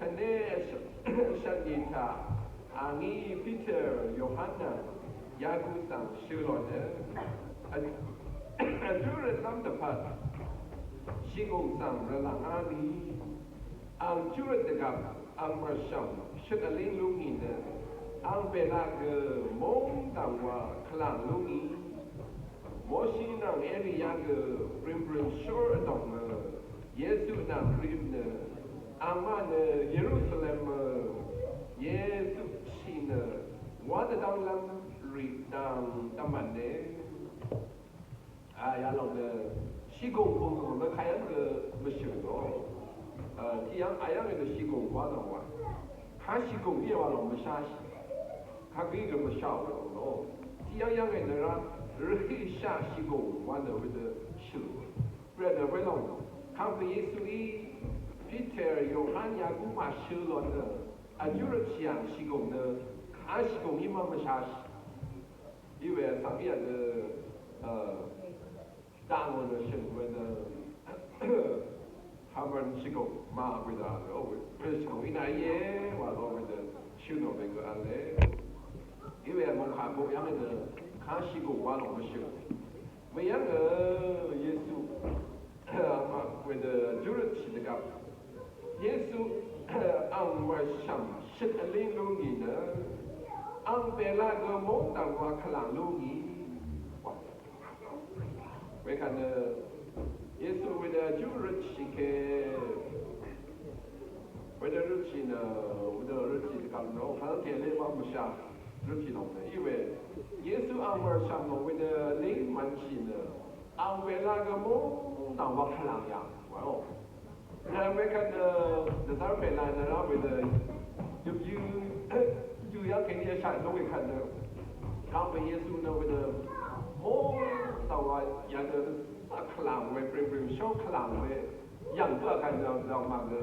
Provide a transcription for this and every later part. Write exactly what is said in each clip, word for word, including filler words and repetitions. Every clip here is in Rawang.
Vshvtné vshvt ni taq angí Piter, Yohan nvng Yaku svng shø̀ lò nø, vjú rvtlv́m dvpvt shìgùng svng rvlv̀ngá ni, ang júrøt dvgvp ang mv̀rshv̀m shøt vlíng lú ngì nø, ang bèlaq gø móng dv̀ngwa kvlàng lú ngì. Moshi nvng Eliya gø brø̀mbrø̀m shór vdòng nø Yesu nvng rip nø, angmaq nø Yerusalem mø Yesu shì nø wá dvdv́nglv́m rì dv̀ng dvmv̀ne. A, yalòng nø shìgùng pungò nø kayv́ng gø mvshø̀ lò. A, tiyv́ng ayv́ng nø shìgùng wá nò wa. Kà shìgùng íe wa lòng mvsháshì. Kagø gø mvsháò lò. Tiyv́ng yv́ng nø rá rvhø shà shìgùng wa nø wedø shø̀. Bv̀rvt nø welòng kàngpè Yesuí Piter, Yohan, Yaku màshø̀ lò nø vjú rvtshì ang shìgùng nø kà shìgùng í mvmvsháshì. Iwe vsvng í vdø, a, dangò nø shø̀n we nø Haman shìgùng ma we dø vl o we shìgùng í nà íe wa lo we dø shø̀n o we gø vl e. Iwe mòngkà bok yv́ng nø kà shìgùng wa lo we shø̀n. We yv́ng nø Yesu, a, ma we dø júrøt shì dvgvp Yesu ang mv̀rshv̀m shøt vlíng lú ngì nø, ang bèlaq gø móng dv̀ngwa kvlàng lú ngì. Wekvt nø Yesu wedø vjú røtshì ke, wedø røtshì nø, wedø røtshì dvgvp nø, kàlv́m kèlé wa mvsha røtshì lòng nø í we. Yesu ang mv̀rshv̀m lòng wedø líng mv̀nshì nø, ang bèlaq gø móng dv̀ngwa kvlàng yà. Wa o. Nà wekvt nø dvzv́r pèlá nø rá wedø yøp yø yø yv́ng kèní yvshaq lúng wekvt nø kàngpè Yesu nø wedø mó dv̀ngwa yadø vkvlàng we prìngrìng shó kvlàng we yv̀ng gø vkvt nø dv̀ngmà gø,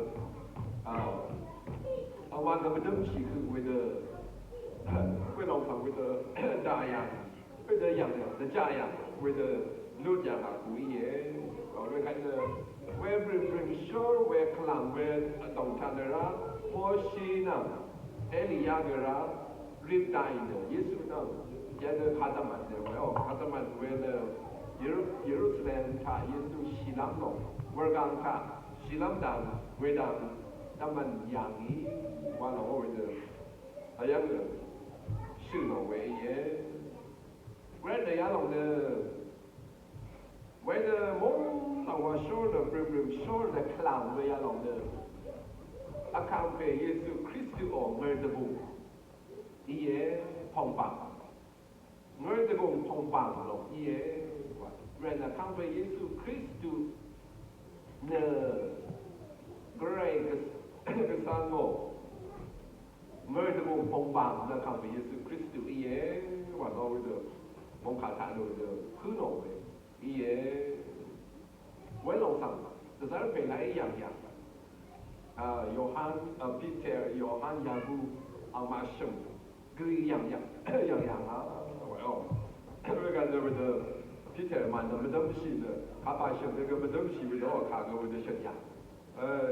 a, dv̀ngmà gø mvdǿmshì høq wedø, welòng svng wedø dà yà. Wedø yv̀ng dvjá yv̀ng wedø lut yv̀ng a ku íe. Wekvt nø we brø̀m brø̀m shór we kvlàng we vdòng taq nø rá Moshi nvng Eliya gø rá rip dai nø Yesu nvng yadø kadvmvt nø we o kadvmvt we nø Yeru- Yerusalem taq Yesu shìlv́m lòng wurgang taq shìlv́m dang wedang dvmvt yà ngì wa lòng o wedø. Ayv́ng nø shø̀ lòng we íe. Gvray nø yalòng nø wedø móng làwà shór nø brø̀m brø̀m shór nø kvlàng we yalòng nø vkàngpè Yesu Kristu ò ngø̀rdvbùng íe, pòngbàng. Ngø̀rdvbùng pòngbàng lòng íe. Gvray nø vkàngpè Yesu Kristu nø gvray gvs- gvsvng ò ngø̀rdvbùng pòngbàng nø kàngpè Yesu Kristu íe. Wa ló we dø mòngkà taq lò we dø pǿ nò we íe. Welòng svng dvzv́r pè laq í yv̀ng yv̀ng. A, Yohan, a, Piter, Yohan, Yaku, angmaq shø̀m gø yv̀ng yv̀ng yv̀ng yv̀ng a. Wa o. Wekvt nø we dø Piter mv̀n nø mvdv́mshì nø kapà shø̀m gø mvdv́mshì we dø kà gø we dø shø̀n yv̀ng.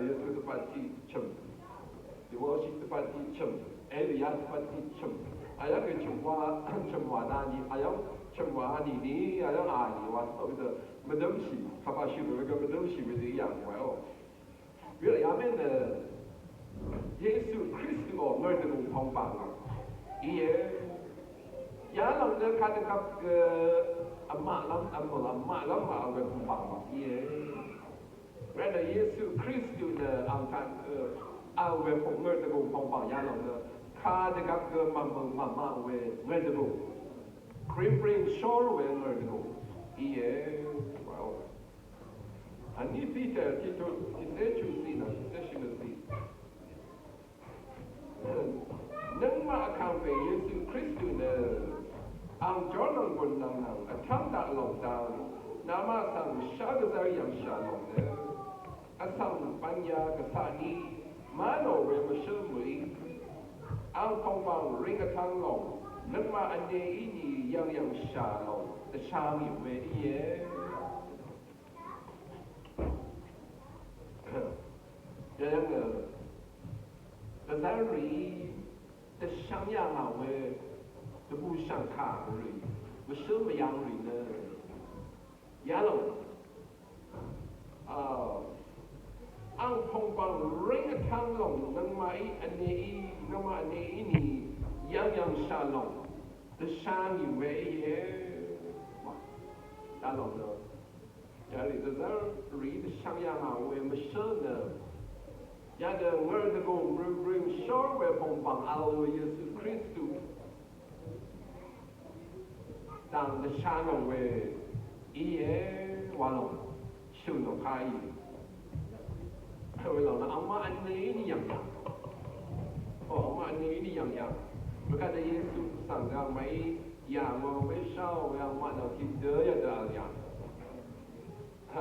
Yesu dvpvt tiq chø̀m. Dvwv̄lshì dvpvt tiq chø̀m. Eliya dvpvt tiq chø̀m. Ayv́ng gø chø̀m wa chø̀m wa dani ayv́ng chø̀m wa ani ni ayv́ng ani wa tø dø mvdv́mshì kapà shø̀m we gø mvdv́mshì we dø yv̀ng wa o. Yø yame nø Yesu Kristu ò ngø̀rdvbùng pòngbàng íe. Yalòng nø kadvgvp gø vmaqlv́m vmø̀ vmaqlv́m wa we pòngbàng íe. Rvt nø Yesu Kristu nø ang taq, a, ang we pung ngø̀rdvbùng pòngbàng yalòng nø kadvgvp gø mv̀mv̀ng mv̀mmaq we ngø̀rdvbùng. Pring pring shór we ngø̀rdvbùng íe. Wow. Vní Piter tiqtu tiqcé chuqciq nø tiqcé shø̀mciq. Nøngmaq vkàngpè Yesu Kristu nø ang jórnònggùn nvng nvng vtv́ng daq lòng dang namaq svng shá gvzv́r yv̀ngshà lòng nø vsvng bv̀nya gvsaq ní mv́nò we mvshǿl mø̀í ang pòngbàng ring vtv́ng lòng nøngmaq vne í ni yv̀ng yv̀ngshà lòng dvsha mì we íe. Yayv́ng nø Dvzv́r rìí dvshvng yà ngà we dvbùshv̀ngkà rì, mvshǿl mvyv̄ng rì nø yalòng ang pòngbàng ring vtvng lòng nøngmaqí vneí, nøngmaq vneí nì yv̀ngyv̀ngshà lòng dvshá ngì we íe. Yalòng nø yalì dvzv́r rìí dvshvng yà ngà we mvshǿl nø yadø ngø̀r dvgùng mrø̀mrø̀m shór we pòngbàng vl we Yesu Kristu dv̀ng dvshá ngò we íe wa lòng shø̀ nò kà í. Welòng nø angmaq vneí nì yv̀ngyv̀ng. O, angmaq vneí nì yv̀ngyv̀ng. Wekvt nø Yesu svng dv̀ng màí yà ngò we shá we angmaq nvng tiqdø yadø vl yà.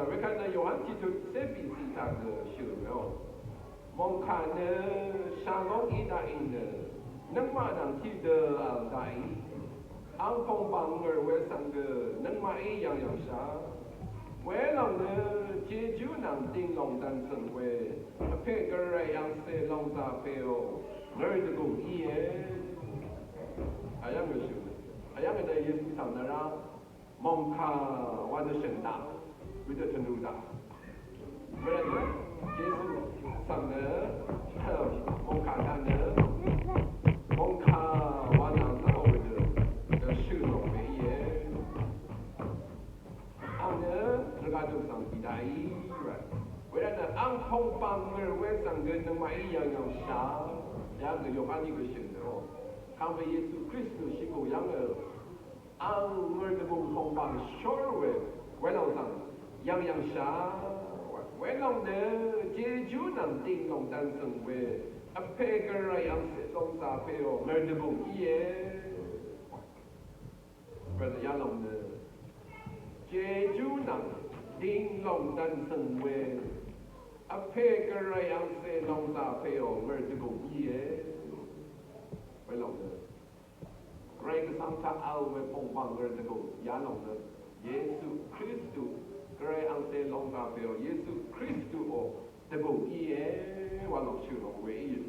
Wekvt nø Yohan tiqtut cé bìcì taq gø shø̀ we o. Mòngkà nø shagóng í daqì nø nøngmaq nvng tiqdø vl daqì. Ang pòngbàng ngø̀r we svng gø nøngmaqí yv̀ngyv̀ngshà. Welòng nø Jejú nvng dìng lòng dv̀n zø̀ng we Vpè Gvray angcè lòngzà pèò ngø̀r dvgùng íe. Ayv́ng gø shø̀. Ayv́ng gø nø Yesu svng nø rá mòngkà wa nø shø̀n daq, wedø tvnu daq. Wervt nø Yesu svng nø mòngkà daq nø mòngkà wa nà svng wedø shø̀n nò we íe. Ang nø rvgaq dø svng bì daqí. Wervt nø ang pòngbàng ngø̀r we svng gø nøngmaqí yv̀ngyv̀ngshà. Yv́ng gø Yohaní gø shø̀n nø o. Kàngpè Yesu Kristu shì gø yv́ng gø ang ngø̀r dvgùng pòngbàng shór we welòng svng yv̀ngyv̀ngshà. Welòng nø Jejú nvng dìng lòng dv̀n zø̀ng we Vpè Gvray angcè lòngzà pèò ngø̀r dvgùng íe. Wervt nø yalòng nø Jejú nvng dìng lòng dv̀n zø̀ng we Vpè Gvray angcè lòngzà pèò ngø̀r dvgùng íe. Welòng nø Gvray Gvsvng taq vl we pòngbàng ngø̀r dvgùng yalòng nø Yesu Kristu, Gvray angcè lòngzà pèò Yesu Kristuò dvgùng íe wa lòng shø̀ lòng we íe.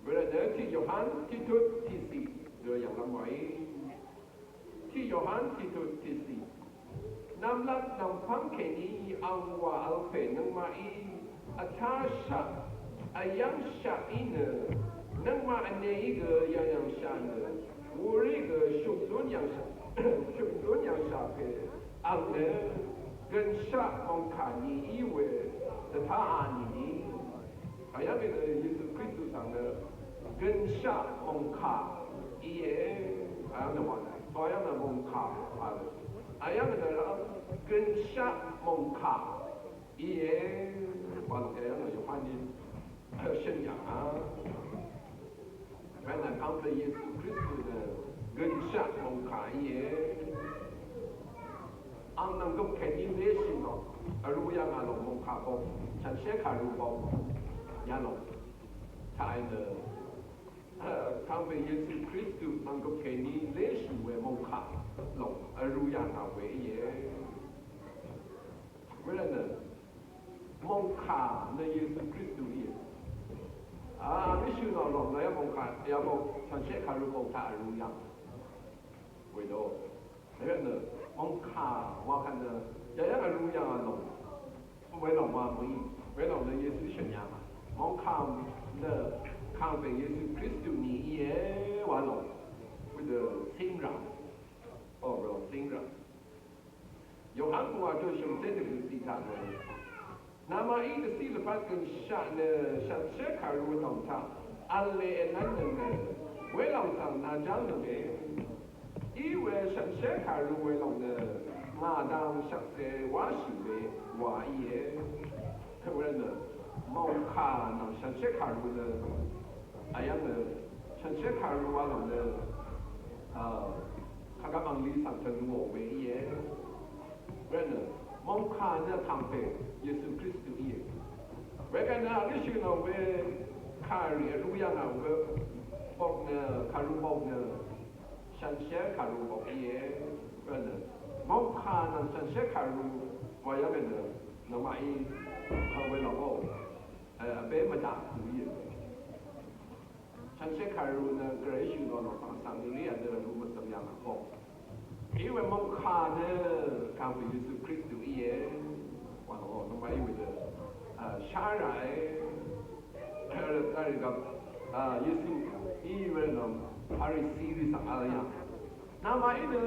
Wervt nø tiq Yohan tiqtut tiqcì dø yv̀nglv́m wàí. Tiq Yohan tiqtut tiqcì. Nv̀mlat nv̀mpv́ng kèní ang wà vl pè nøngmaqí vtáshaq vyv́ngshaq í nø nøngmaq vneí gø yv̀ngyv̀ngshà nø wurrí gø shungdún yv̀ngshà, shungdún yv̀ngshà pè ang nø gønshaq mòngkà ni í we dvtá a nìni. Ayv́ng nø Yesu Kristu svng nø gønshaq mòngkà íe. Ayv́ng nø wa nø, ayv́ng nø mòngkà a nø. Ayv́ng nø rá gønshaq mòngkà íe. Wa nø ayv́ng nø Yohaní shø̀n yà a. Wervt nø kàngpè Yesu Kristu nø gønshaq mòngkà íe. Ang nv̀nggøp kèní léshì nò vrū yà ngà lòng mòngkà bok, shànshér kàrū bok yà lòng taq nø kàngpè Yesu Kristu nv̀nggøp kèní léshì we mòngkà lòng vrū yà ngà we íe. Wervt nø mòngkà nø Yesu Kristu íe. A, mìshø̀ nò lòng nø yà mòngkà, yà bok, shànshér kàrū bok taq vrū yà wedø. Wervt nø mòngkà wa kvt nø yayv́ng vrū yà lòng. Welòng wa mø̀í. Welòng nø Yesu shø̀n yà. Mòngkà nø kàngpè Yesu Kristu ni íe wa lòng. Wedø cíng rv̀ng. O, welòng cíng rv̀ng. Yohan pungwà dø shø̀mcé dvgø̀ cì taq nø Namaqí dvciq lvpat gønshaq nø shànshér kàrū lòng taq v̄le èlv́n nøng nø welòng svng nàjáng nønge. Iwe shànshér kàrū welòng nø ngà dang shvkse wáshì we wa íe. Wervt nø mòngkà nvng shànshér kàrū nø ayv́ng nø shànshér kàrū wa lòng nø, a, kagvp angli svng tvngò we íe. Wervt nø mòngkà nø kàngpè Yesu Kristu íe. Wekvt nø a gǿshø̀ nò we kàrì vrū yà ngà we bok nø kàrū bok nø shànshér kàrū bok íe. Wervt nø mòngkà nvng shànshér kàrū wa yv́ng nø nøngmaqí we lòng ó, e, vbé mvdaq tø íe. Shànshér kàru nø Gvray shø̀n lò nò svng svng rì vdø rvgø mvsvm yà ngà kò. Iwe mòngkà nø kàngpè Yesu Kristu íe. Wà nò nò ma iwe dø. Shara e. Rvgø Yesu iwe nò Farisi rì svng vl yà. Nvmà í nø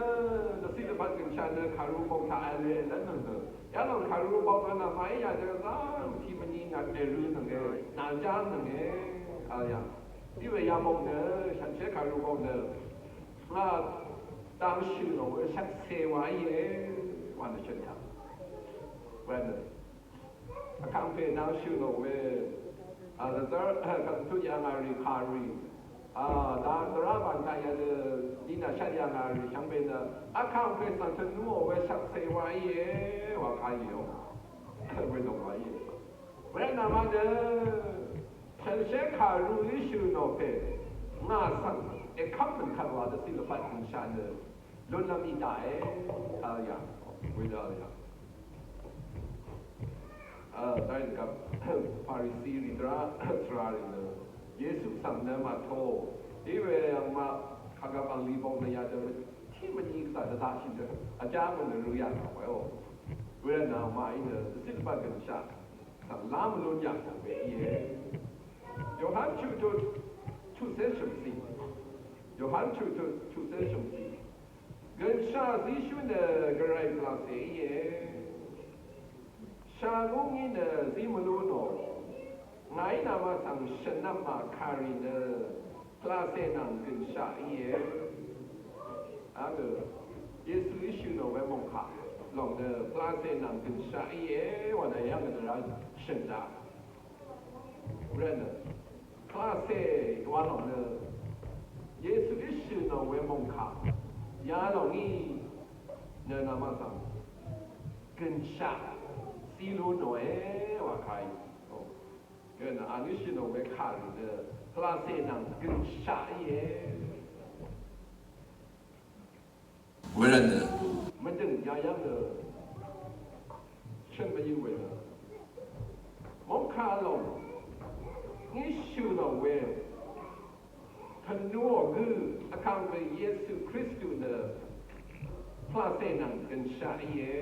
dvciq dvpvt gønshaq nø kàru bok taq vle lv́n nøng dø. Yalòng kàru bok nø nvmà í yà dø zá tiq mvni nvt mèrø nønge, nvjá nønge, vl yà. Íwe yabok nø, shànshér kàru bok nø, ngà dang shø̀ nò we shvkse wa íe, wa nø shø̀n yà. Wa nø. Vkàngpè nvng shø̀ nò we, a, dvzv́r, a, kvt tut yà ngà rì kàrì. A, dvzv́r a bàn kà yà dø, dì nà shvt yà ngà rì shvngbe nø. Vkàngpè svng tvnuò we shvkse wa íe, wa kà íe. We nò wa íe. We nà ma nø, shànshér kàru í shø̀ nò pè. Ngà svng, èkv́m mv̀n kvt wa dvciq lvpat mv̀n shà nø. Lúnlv́m í daqe, vl yà, wedø vl yà. Dai dvgvp Farisi rì dvrá, tvrà rì nø Yesu svng nø màtó. Iwe angmaq kàgvp angli bok nø yadø tiq mvni gvzà dvdaqshì dø vjá mø nø rø yà ngà weò. Wervt nø angmaq í nø dvciq dvbvt gønshaq svng lá mvlún yà ngà we íe. Yohan chuqtut chuqcé shø̀mcì. Yohan chuqtut chuqcé shø̀mcì. Gønshaq zíshú nø Gvray pvlacè íe. Shagúng í nø zí mvlú nò. Ngàí nàmaq svng shvnvm màkàrì nø pvlacè nvng gønshaq íe. Agø Yesu íshø nò we mòngkà lòng nø pvlacè nvng gønshaq íe. Wa nø yv́ng nø rá shø̀n daq. Rvt nø pvlacè wa lòng nø Yesu íshø nò we mòngkà yalòng í nø nàmaq svng gønshaq zí lú nòe wa kàí. Gø nø ang íshø nò we kàrì nø pvlacè nvng gønshaq íe. Wervt nø mvdø̀ng yayv́ng nø shø̀n mvyǿ we nø mòngkà lòng ngí shø̀ lòng we tvnuò gǿ vkàngpè Yesu Kristu nø pvlacè nvng gønshaq íe.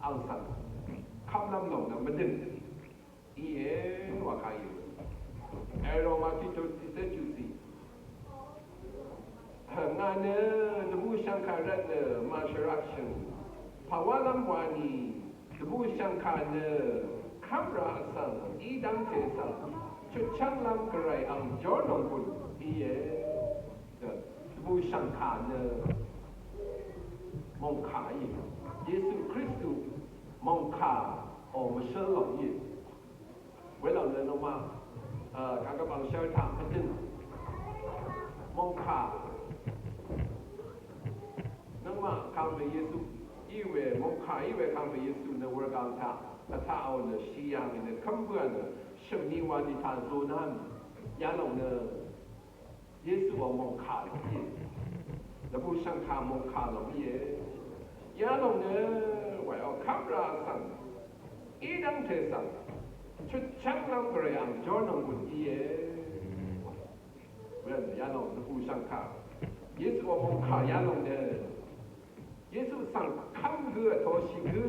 Ang svng kv́mlv́m lòng nø mvdø̀ng íe wa kà íe. Èrò màtiqtut tiqcé chuqcì. Ngà nø dvbùshv̀ngkà rvt nø màshvrakshø̀ng pàwálv́m wani dvbùshv̀ngkà nø kv́mrà vsvng í dv́ngte svng chutchv́nglv́m Gvray ang jórnònggùn íe. Dvbùshv̀ngkà nø mòngkà íe. Yesu Kristu mòngkà ò mvshǿl lòng íe. Welòng nø nøngmaq, a, kàgvp angshv́r taq mvdø̀ng mòngkà. Nøngmaq kàngpè Yesu í we mòngkà í we kàngpè Yesu nø wurgang taq vtaqò nø shì yà ngì nø kv́m bǿà nø shø̀m ni wa ni taq zū nà mì. Yalòng nø Yesu wa mòngkà lòng íe. Dvbùshv̀ngkà mòngkà lòng íe. Yalòng nø wàò kv́mrà svng í dv́ngte svng chutchv́nglv́m Gvray ang jórnònggùn íe. Wervt nø yalòng dvbùshv̀ngkà Yesu wa mòngkà yalòng nø Yesu svng kv́m gø vtoshì gø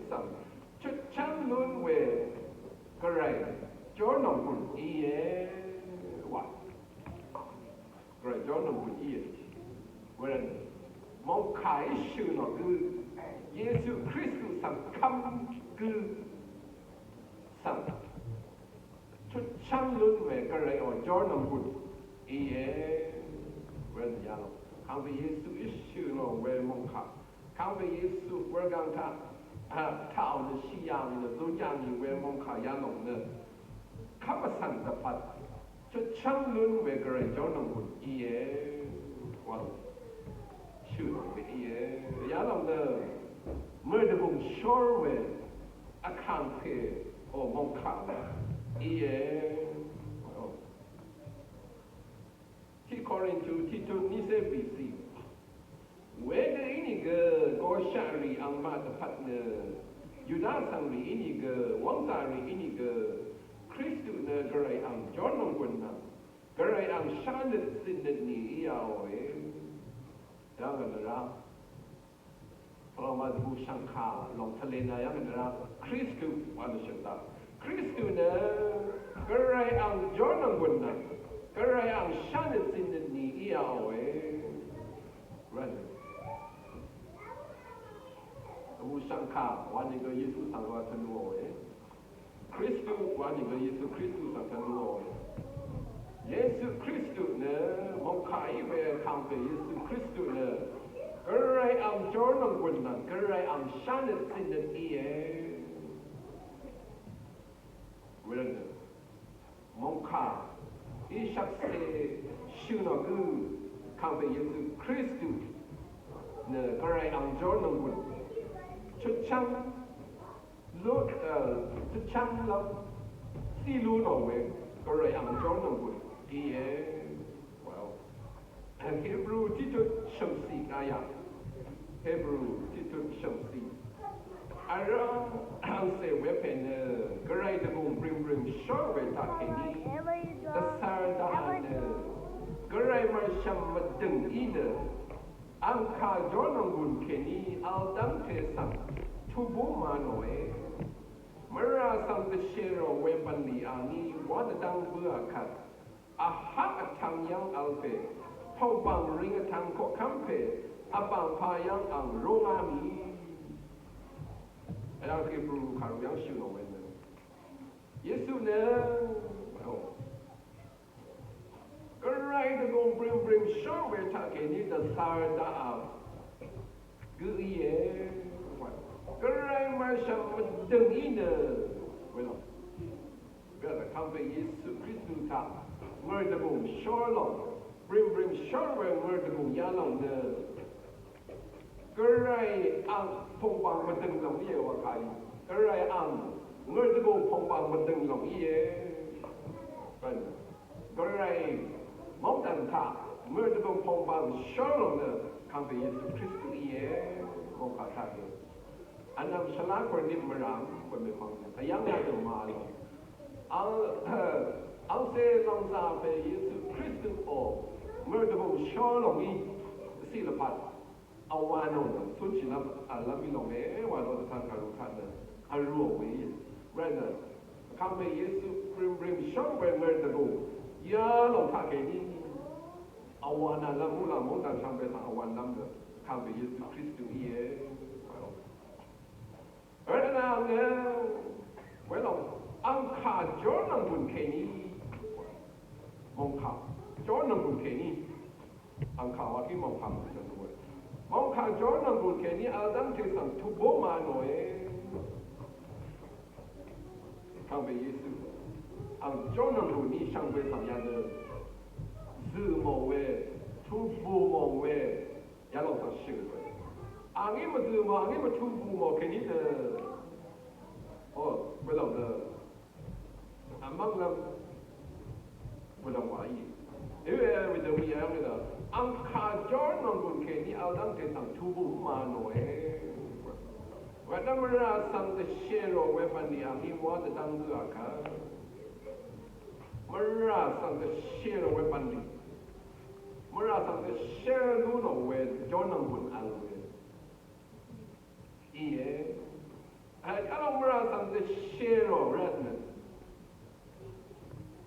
svng chutchv́ng lún we Gvray jórnònggùn íe wa. Gvray jórnònggùn íe. Wervt nø mòngkà í shø̀ nò gø Yesu Kristu svng kv́m gø svng chutchv́ng lún we Gvray ò jórnònggùn íe. Wervt nø yalòng kàngpè Yesu í shø̀ nò we mòngkà kàngpè Yesu wurgang taq, a, taqò nø shì yà ngì nø zū yà ngì we mòngkà yalòng nø kv́m vsvng dvpvt chutchv́ng lún we Gvray jórnònggùn íe. Wang shø̀ lòng we íe. Yalòng nø mø̀rdvbùng shór we vkàngpè ò mòngkà íe. Tiq Korintu tiqtut niqcé bìcì. Wedø ínìgø goshaqrì angmaq dvpvt nø Yuda vsvngrì ínìgø wv́ngzàrì ínìgø Kristu nø Gvray ang jórnònggùn nvng Gvray shánøt zìnøt nì íāòe. Yv́ng nø rá Roma dvbù shvngkà lòng tvlena yv́ng nø rá Kristu wa nø shø̀n daq. Kristu nø Gvray ang jórnònggùn nvng Gvray ang shánøt zìnøt nì íāòe. Rvn dvbù shvngkà wa nø gø Yesu svng wa tvnuòe. Kristu wa nìgø Yesu Kristu svng tvnuòe. Yesu Kristu nø mòngkà í we kàngpè Yesu Kristu nø Gvray ang jórnònggùn nvng Gvray ang shánøt zìnøt íe. Wervtnø mòngkà í shvkse shø̀n nò gø kàngpè Yesu Kristu nø Gvray ang jórnònggùn chutchvng Lu, uh, tvchvng lv́m zí lú nò we Gvray ang jórnònggùn íe. Well, Hebru tiqtut shø̀msì kayà. Hebru tiqtut shø̀msì. Vrá angcè wepè nø Gvray dvgùng brìmbrìm shór we taqkèní dvcvr daqà nø Gvray mv̀rshv̀m mvdø̀ng í nø Angkà jórnònggùn kèní vl dv́ngte svng tubú ma nòe. Mvrà svng dvshèrò we bv̀nlì angí wá dvdv́ng bǿà kvt vhvk vtvng yv́ng vl pè pòngbàng ring vtvng koqkv́m pè vbàngpà yv́ng ang rúngá mì. Ayv́ng Hebru kàru yv́ng shø̀ nò we nø Yesu nø Gvray dvgùng brìmbrìm shór we taqkèní dvcvr daqà gø íe. Gvray mv̀rshv̀m mvdø̀ng í nø we lòng. Gvray kàngpè Yesu Kristu taq ngø̀r dvgùng shór lòng. Brìmbrìm shór we ngø̀r dvgùng yalòng nø Gvray ang pòngbàng mvdø̀ng lòng íe wa kàí. Gvray ang ngø̀r dvgùng pòngbàng mvdø̀ng lòng íe. Gvray móng dv̀n taq ngø̀r dvgùng pòngbàng shór lòng nø kàngpè Yesu Kristu íe. Mòngkà taq íe. Vnvm shvlá Korinth mvràm bø̀n mèpvng nø vyv́ng yadø màvl lòng. Ang, angcè lòng zà pè Yesu Kristu ò ngø̀r dvgùng shór lòng í dvciq lvpat Vwà nò nø cúnshì lv́m vlv́m í lòng e, wà lò dvkvng kàru taq nø vrú ò we í. Rvt nø kàngpè Yesu brìmbrìm shóng we ngø̀r dvgùng yalòng taq kèní vwà nà lv́m muqlàng mòngdàn shvngbe taq vwà lv́m nø kàngpè Yesu Kristu íe. Wà lò Rvt nø ang nø welòng angkà jórnònggùn kèní mòngkà jórnònggùn kèní angkà wa kí mòngkà mòngkà jórnònggùn kèní vl dv́ngte svng tubú ma nòe. Kàngpè Yesu ang jórnònggùn ní shvngbe svng yadø zø̀ mò we tubù mò we Yalòng svng shø̀n. Angí mvdø̀ mò, angí mvtú bù mò kèní nø. O, welòng nø. Vmv́ng lv́m. Welòng wàí. Íwe wedø mvyv́ng nø. Angkà jórnònggùn kèní vl dv́ngte svng tubù ma nòe. Wedv́m mvrà svng dvshèrò we bv̀nlì angí wá dvdv́ng gø a kà. Mvrà svng dvshèrò we bv̀nlì. Mvrà svng dvshèr lú nò we jórnònggùn vl we íe. Vkvt yalòng mvrà svng dvshèrò rvt nø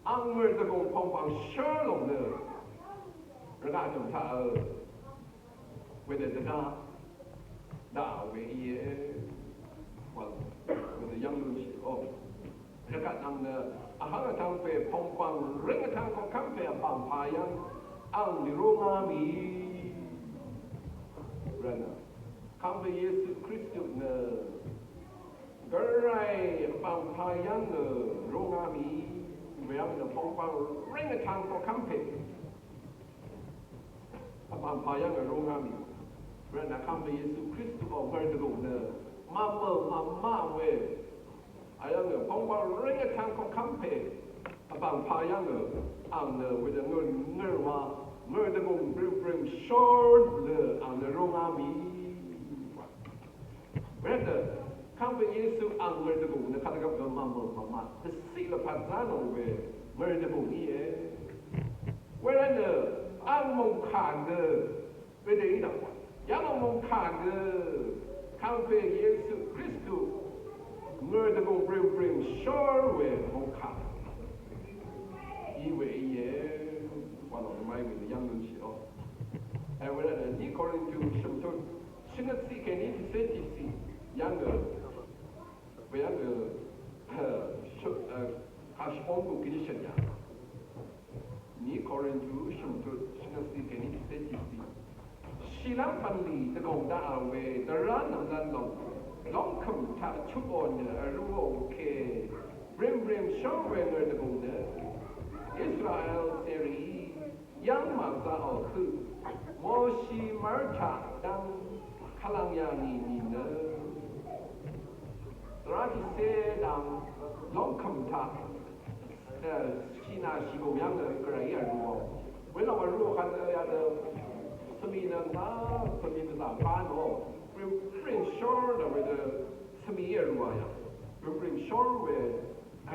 ang ngø̀r dvgùng pòngbàng shór lòng nø rvgaq jø̀m taq vl wedø dvgaq daqà we íe. Wal wedø yv́ng lúnshì o. Rvgaq nvng nø vhvng vtvng pè pòngbàng ring vtvng koqkv́m pè vbàngpà yv́ng ang nìró ngá mì. Rvt nø kàngpè Yesu Kristu nø Gvray vbàngpà yv́ng nø ró ngá mì. Weyv́ng nø pòngbàng ring vtvng koqkv́m pè Vbàngpà yv́ng ró ngá mì. Rvt nø kàngpè Yesu Kristu ò ngø̀r dvgùng nø màmø̀ màmá we. Ayv́ng nø pòngbàng ring vtvng koqkv́m pè vbàngpà yv́ng nø ang nø wedø ngø̀r ngø̀r wa ngø̀r dvgùng brø̀m brø̀m shór nø ang nø ró ngá mì. Rvt nø kàngpè Yesu ang ngø̀r dvgùng nø kadvgvp gø màmø̀ màmá dvciq lvpat zá nò we ngø̀r dvgùng íe. Wervtnø ang mòngkà nø wedø í dv̀ng. Yalòng mòngkà nø kàngpè Yesu Kristu ngø̀rdvgùng brìngbring shór we mòngkà í we íe. Wà lòng nø màí we nø yv́ng nø shì o. Ẹ, wervtnø ní Korintu shø̀mtut shvngøt ciq kèní tiqcé tiqciq yv́ng nø we yv́ng nø, e, shø, e, kàshvbóng gùn gíní shø̀n yà. Ní Korintu shø̀mtut shvngøt ciq kèní tiqcé tiqciq. Shìlv́m bv̀nlì dvgòng daqà we dvrá nv̀mlat lòng lóngkø̀m taq chuq ò nø vrúò ke brìngbring shór we ngø̀rdvgùng nø Israel cèrìí yv́ng màzaqò høq Moshi mv́r taq dv́ng kvlv̀ng yà ngì nìnø. Dvrá tiqcé dang lóngkø̀m taq, e, shìnà shìgùng yv́ng nø gvray vrūò. Welòng vrūò kvt nø yadø svmi nø ngà svmi nø zà bá nò. Brìngbring shór nø wedø svmi vrūà yà. Brìngbring shór we,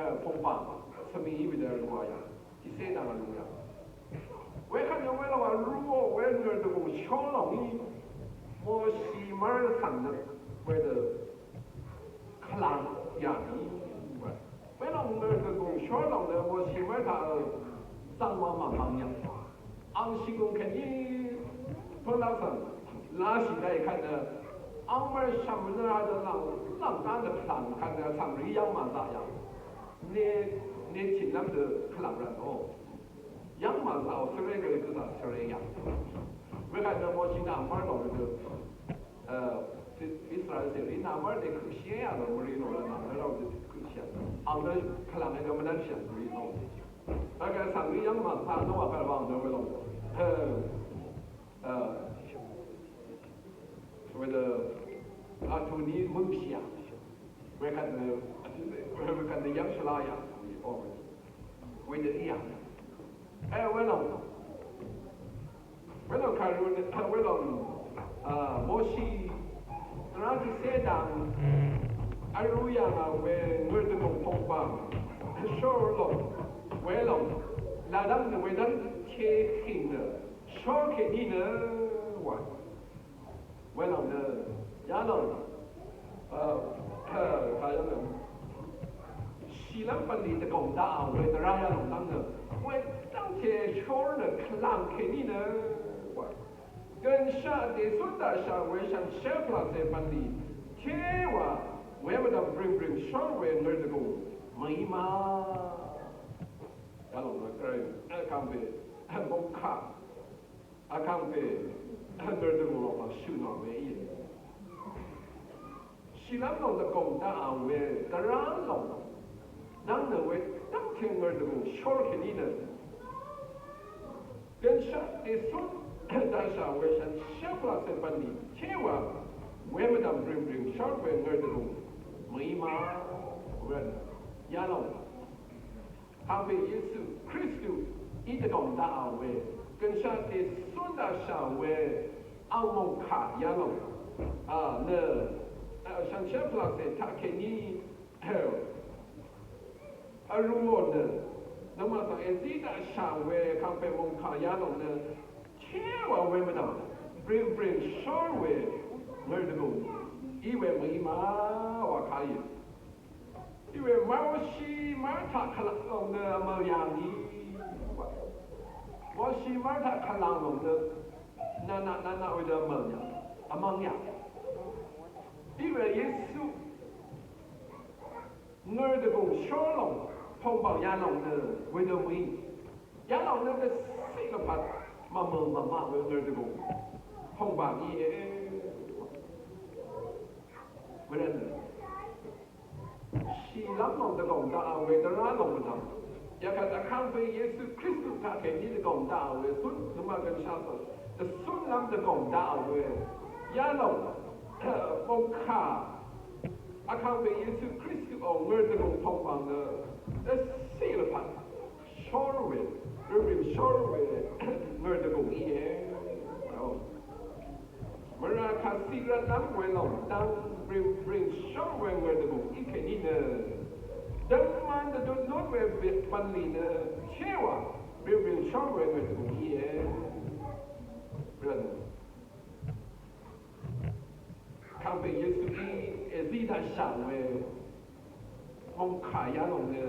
e, pòngbàng svmi wedø vrūà yà. Tiqcé dang vrūà yà. Wekvt nø welòng vrūò we ngø̀rdvgùng shór lòng í Moshi mv́r svng nø wedø kvlv̀ng yà ngì. Welòng ngø̀rdvgùng shór lòng nø Moshi mv́r taq, e, zvng wa màmvng yà. Ang shìgùng kèní pø̀lv́m svng lashì daqì kvt nø ang mv́r shv̀m nø adø lv̀ng lv̀ng dá nø kvlv̀ng kvt nø svng rì yv́ng màzaq yà. Nè, nè tìnlv́m dø kvlv̀ng rvt o. Yv́ng màzaqò svre gø gvzà svre yà. Wekvt nø Moshi nà mv́r lòng dø, e, Israel cèrì nà mv́r dø køqshì yà lòng mvrì lòng nø nà mv́r lòng dø køqshì yà. Ang nø kvlv̀ng dø mvnv́nshì yà mvrì lòng. Vgvt svng rì yv́ng màzaq nø wà kvlv̀ng dø mvlòng. E, e, wedø, a, tuni møngshì yà. Wekvt nø, wekvt nø yv́ng shvlá yà. O, wedø í yà. E, welòng. Welòng kàrú nø, welòng, a, Moshi dvrá tiqcé dang vrū yà ngà we ngø̀rdvgùng pòngbàng shór lòng. Welòng. Ladv́ng nø wedv́ng té hìng nø shór kèní nø wa. Welòng nø, yalòng, e, e, kà yalòng. Shìlv́m bv̀nlì dvgòng daqà we dvrá yalòng dv́ng nø, wedv́ngte shór nø kvlàng kèní nø, wa. Gønshaq dèsún daqshà we shànshér pvlàcè bv̀nlì, téwà, we mvdv̀m brìngbring shór we ngø̀rdvgùng, mø̀í ma. Yalòng nø, e, kàngpè, e, mòngkà. Vkàngpè ngø̀rdvgùng lòng vshø̀ nò we íe. Shìlv́m lòng dvgòng daqà we dvrá lòng dv́ng nø we dv́ngte ngø̀rdvgùng shór kèní nø. Gønshaq dèsún daqshà we shànshér pvlàcè bv̀nlì téwà we mvdv̀m brìngbring shór we ngø̀rdvgùng mø̀í ma. Wen yalòng. Kàngpè Yesu Kristu í dvgòng daqà we, gønshaq dèsún daqshà we, ang mòngkà yalòng. A, nø, a, shànshér pvlàcè taqkèní, vrūò nø, nøngmaq svng èzí daqshà we, kàngpè mòngkà yalòng nø, téwà we mvdv̀m, brìngbring shór we, ngø̀rdvgùng, í we mø̀í ma, wa kà íe. Iwe Moshi mv́r taq kvlv̀ng lòng nø vmø̀l yà ngì. Moshi mv́r taq kvlv̀ng lòng nø nvnaq nvnaq wedø vmø̀l yà. Vmvng yà. Iwe Yesu ngø̀rdvgùng shór lòng pòngbàng yalòng nø wedø mø̀í. Yalòng nø dvciq lvpat mvmø̀l mvmaq we ngø̀rdvgùng pòngbàng íe. Wedø nø shìlv́m lòng dvgòng daqà we dvrá lòng mvdv̀m. Yakvt Vkàngpè Yesu Kristu taqkèní dvgòng daqà we zún, nøngmaq gønshaq svng dvcúnlv́m dvgòng daqà we yalòng, mòngkà Vkàngpè Yesu Kristuò ngø̀rdvgùng pòngbàng nø dvciq lvpat shór we, rø̀rìm shór we, ngø̀rdvgùng íe. Mvrà kàciq rvtlv́m we lòng dv́ng, rø̀rìm shór we ngø̀rdvgùng í kèní nø, døngman dvdut lún we bv̀nlì nø, téwà, Rìngrìn shór we ngø̀r dvgùng íe. Rv̀n. Kàngpè Yesuí èzí daqshà we mòngkà yalòng nø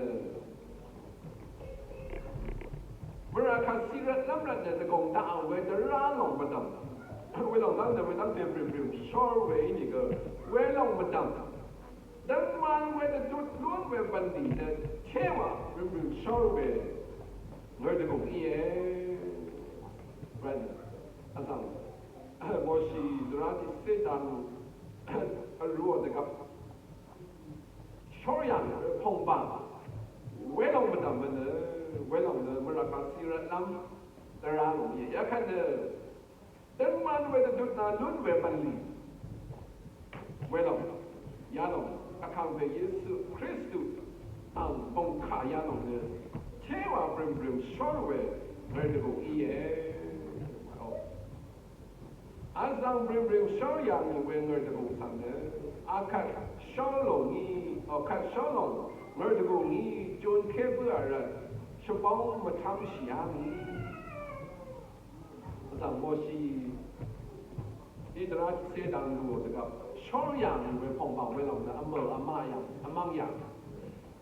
mvrà kàcí rvtlv́m rvt nø dvgòng daqò we dvrá lòng mvdv̀m. Welòng dv́ng nø wedv́ngte rìngrìn shór we ínìgø welòng mvdv̀m. Dv́ngman we dvdut lún we bv̀nlì nø téwà rìngrìn shór we ngø̀r dvgùng íe. Rv̀n. Vzv̀ng. Moshi dvrá tiqcé dang vrūò dvgvp shór yàng pòngbàng welòng mvdv̀m nø welòng nø mvrà kàcí rvtlv́m dvrá lòng íe. Yakvt nø dv́ngman we dvdut na lún we bv̀nlì welòng yalòng Vkàngpè Yesu Kristu ang mòngkà yalòng nø téwà brø̀mbrø̀m shór we ngø̀r dvgùng íe. Vzv̀ng brø̀mbrø̀m shór yà ngì we ngø̀r dvgùng svng nø akvt shór lòng í, akvt shór lòng ngø̀r dvgùng í jun ké bǿà rvt shvbóng mvtv́mshì yà ngì. Vzv̀ng Moshi í dvrá tiqcé dang lùò dvgvp shór yà ngì we pòngbàng welòng nø vmø̀ vmá yà, vmv́ng yà.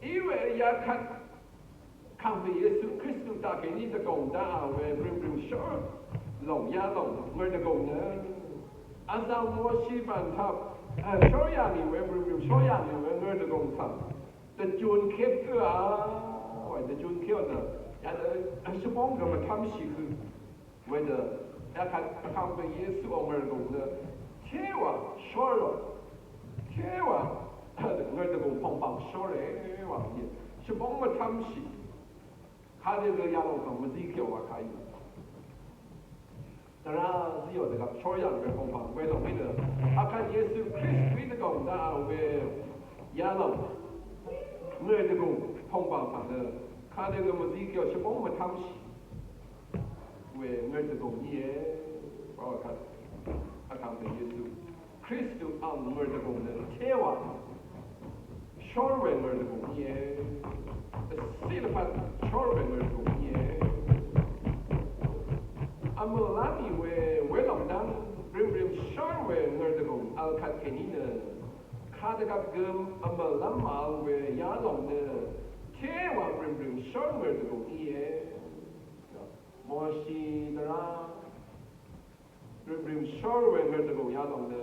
Í we yakvt Kàngpè Yesu Kristu taqkèní dvgòng daqà we brø̀mbrø̀m shór lòng yalòng ngø̀r dvgùng nø vzv̀ng Moshi bv̀n taq shór yà ngì we brø̀mbrø̀m shór yà ngì we ngø̀r dvgùng svng dvjun kép gǿà, dvjun kép nø yadø shvbóng gø mvtv́mshì hø. Wedø yakvt Vkàngpè Yesu ò ngø̀r dvgùng nø téwà shór lòng, téwà ngø̀r dvgùng pòngbàng shór e wa íe. Shvbóng mvtv́mshì. Kadø gø yalòng svng mvzí kèò wa kà í. Dvrá zíò dvgvp shór yàng we pòngbàng welòng í nø akvt Yesu Kristuí dvgòng daqà we yalòng ngø̀r dvgùng pòngbàng svng nø kadø gø mvzí kèò shvbóng mvtv́mshì we ngø̀r dvgùng íe. Wa kvt Vkàngpè Yesu Kristu ang ngø̀r dvgùng nø téwà shór we ngø̀r dvgùng íe. Vciq lvpat shór we ngø̀r dvgùng íe. Vmø̀lá mì we welòng dv́ng rìmrìm shór we ngø̀r dvgùng vl kvt kèní nø kadvgvp gø vmø̀lv́m màvl we yalòng nø téwà rìmrìm shór ngø̀r dvgùng íe. Moshi dvrá rìmrìm shór we ngø̀r dvgùng yalòng nø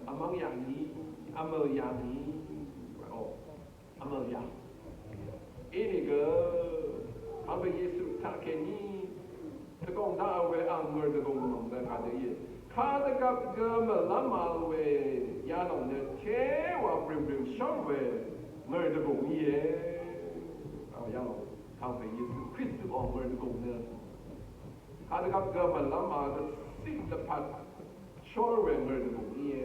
vmv́ng yà ngì, vmø̀ yà ngì. O, vmø̀ yà. Inìgø Vkàngpè Yesu taqkèní dvgòng daqà we ang ngø̀r dvgùng lòng nø kadø íe. Kadvgvp gø vmø̀lv́m màvl we yalòng nø téwà rìmrìm shór we ngø̀r dvgùng íe. O, yalòng Vkàngpè Yesu Kristu ò ngø̀r dvgùng nø kadvgvp gø vmø̀lv́m màvl dvciq dvpvt shór we ngø̀r dvgùng íe.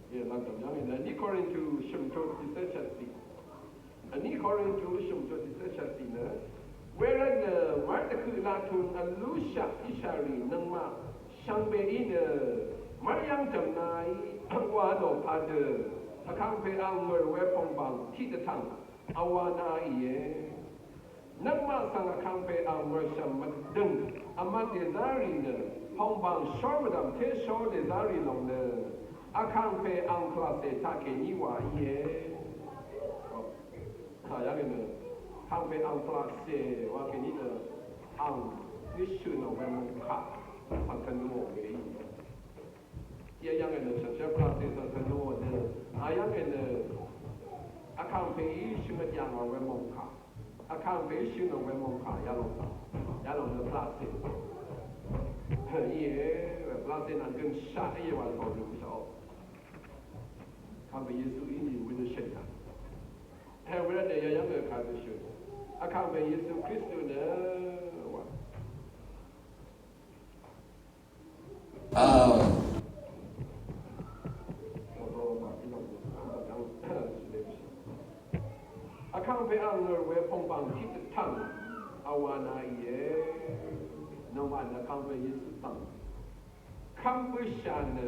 Íe, lv̀ngdv̀m yv́ng í nø vní Korintu shø̀mtu tiqcé shvtcì. Vní Korintu shø̀mtu tiqcé shvtcì nø wervt nø mv́rdvhøq laq tun vlúshaq íshàrì nøngmaq shvngbe í nø mv́ryv́ng dv̀mnaí wa nò padø Vkàngpè ang ngø̀r we pòngbàng tiqdvtv̀ng vwa na ìe. Nøngmaq svng Vkàngpè ang ngø̀rshv̀m mvdøng vmvt dèzá rì nø pòngbàng shór mvdv̀m té shór dèzá rì lòng nø Vkàngpè ang pvlacè taqkèní wa íe. Taq yv́ng è nø Vkàngpè ang pvlacè wa kèní nø ang nø shø̀n ò we mòngkà ang kvnù ò we í. Yv́ng è nø shv̀mshv́m pvlacè svng kvnù ò nø a yv́ng è nø Vkàngpèí shø̀n yv̀ng ò we mòngkà. Vkàngpè shø̀n ò we mòngkà yalòng svng yalòng nø pvlacè. Íe, pvlacè nvng gønshaq íe wa lvpv̀ng rø̀mshaq. Vkàngpè Yesu í nì we nø shø̀n yà. He we rvt nø yayv́ng nø kà dø shø̀n. Vkàngpè Yesu Kristu nø wa. Vkàngpè ang ngø̀r we pòngbàng tiqdvtv̀ng vwa na ìe. Nvng wa nø Vkàngpè Yesu svng kv́m bǿshà nø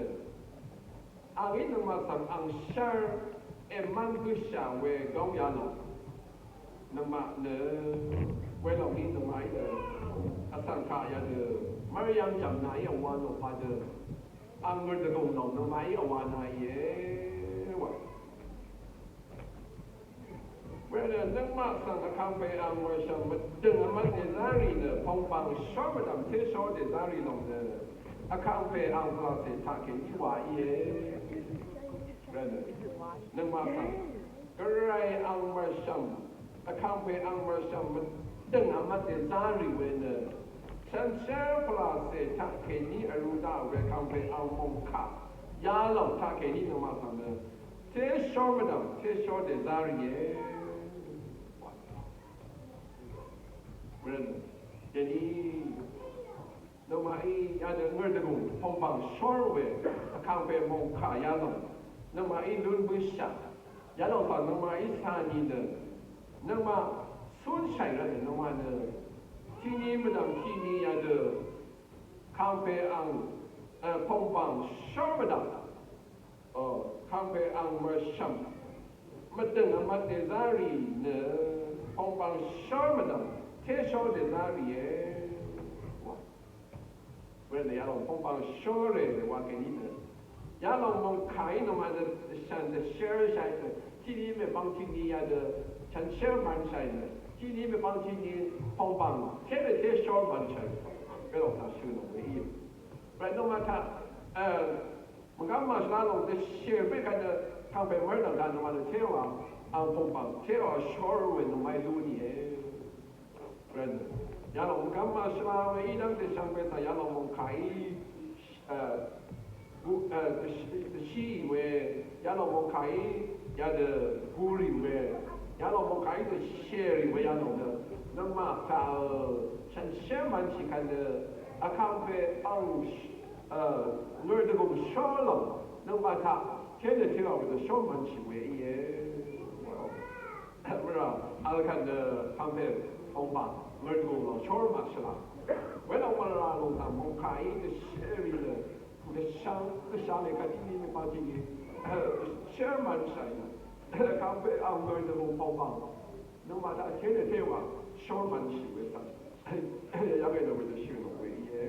ang í nøngmaq svng ang shv́r Èmv́n bǿshà we góng yalòng. Nøngmaq nø, welòng í nøngmaqí nø, vsvng kaq yadø, Mariam jv̀m nàí vwv̄n lò padø, ang mø̀r dvgùng lòng nøngmaqí vwv̄n nàí e, wa. Wervt nøngmaq svng vkàngpè ang mv̀rshv̀m mvdø̀ng vmvt dèzá rì nø, pòngbàng shór mvdv̀m téshór dèzá rì lòng nø, vkàngpè ang pvlàcè taqkèní wa íe. Wervt nø, nøngmaq svng, Gvray ang mv̀rshv̀m, vkàngpè ang mv̀rshv̀m mvdø̀ng vmvt dèzá rì we nø, shànshér pvlàcè taqkèní vrū daq we vkàngpè ang mòngkà yalòng taqkèní nøngmaq svng nø, téshór mvdv̀m, téshór dèzá rìe. Wervt nø, dèní, nøngmaqí yadø ngø̀r dvgùng pòngbàng shór we, vkàngpè mòngkà yalòng, nøngmaqí lún bǿshà, yalòng pà nøngmaqí sá nì nø, nøngmaq cúnshàì rvt nø nøngmaq nø, tiqni mvdv̀m tiqni yadø, kàngpè ang, e, pòngbàng shór mvdv̀m, o, kàngpè ang mv̀rshv̀m mvdø̀ng vmvt dèzá rì nø, pòngbàng shór mvdv̀m téshór dèzá rìe. Wa. Wervt nø yalòng pòngbàng shór rè wa kèní nø, yalòng mòngkàí nøngmaq nø, dvshv̀n dvshér shàì nø, tiqni mèpvng tiqni yadø, shànshér mv̀nshàì nø, tiqni mèpvng tiqni pòngbàng té dø téshór mv̀nshàì. Welòng taq shø̀ lòng we íe. Wervt nøngmaq taq, e, mvgv́m màshvla lòng dvshèr pè kvt nø, kàngpè mv́rdv̀ng daq nøngmaq nø téwa, ang pòngbàng téwa shór we nøngmaqí lú nìe. Wervt nø, yalòng mvgv́m màshvla we í dv́ngte shvngbe taq yalòng mòngkàí, e, gu, e, dvshí, dvshí we, yalòng mòngkàí, yadø gurì we, yalòng mòngkàí dvshèrì we yalòng nø, nøngmaq taq, e, shànshér mv̀nshì kvt nø, vkàngpè ang, e, ngø̀r dvgùng shór lòng, nøngmaq taq, té nø téwa we dø shór mv̀nshì we íe. Mvrà, vl kvt nø kàngpè pòngbàng ngø̀r dvgùng lòng shór màshvla. Welòng mvrà lòng taq mòngkàí dvshèrì nø, dvshvng, dvshvng mèkvt tiqni mèpvng tiqni, e, shór mv̀nshàì nø, kàngpè ang ngø̀r dvgùng pòngbàng, nøngmaq taq té nø téwa shór mv̀nshì we svng, yv́ng è nø we dø shø̀ lòng we íe.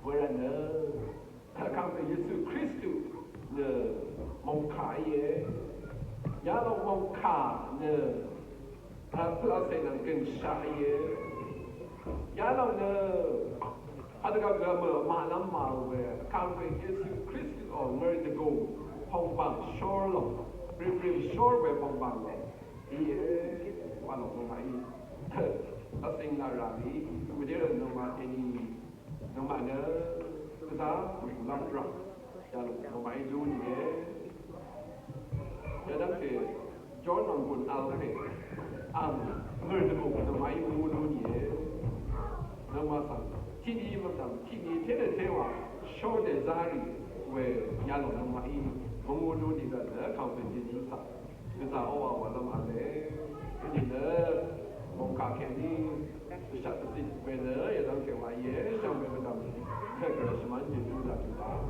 Wervt nø, Vkàngpè Yesu Kristu nø mòngkà íe. Yalòng mòngkà nø, a, pvlacè nvng gø̀nshaq íe. Yalòng nø, a, dvgvp gø mø màlv́m màò we, Vkàngpè Yesu Kristu ò ngø̀r dvgùng pòngbàng shór lòng, rìmrìm shór we pòngbàng lòng íe. Wa lòng nøngmaq í. Vsing nà rà mì, mvdè rv̀m nøngmaq kèní. Nøngmaq nø gvzà mvlv́m rv̀m yalòng nøngmaqí lú nìe. Yadv́ngte John nv̀ngbùn vl pè ang ngø̀r dvgùng nøngmaqí mvngú lú nìe. Nøngmaq svng tiqni mvdv̀m tiqni ténø téwà shór dèzá rì we yalòng nøngmaqí mvngú lú nì gv̀n nø kàngpè Yesu svng gvzà oqà wàlv́m v̄le. Nìnø mòngkà kèní dvshaq dvzit we nø yadv́ngte wa íe, shvngbe mvdv̀m gvray shvmán Yesu daq dvdaq.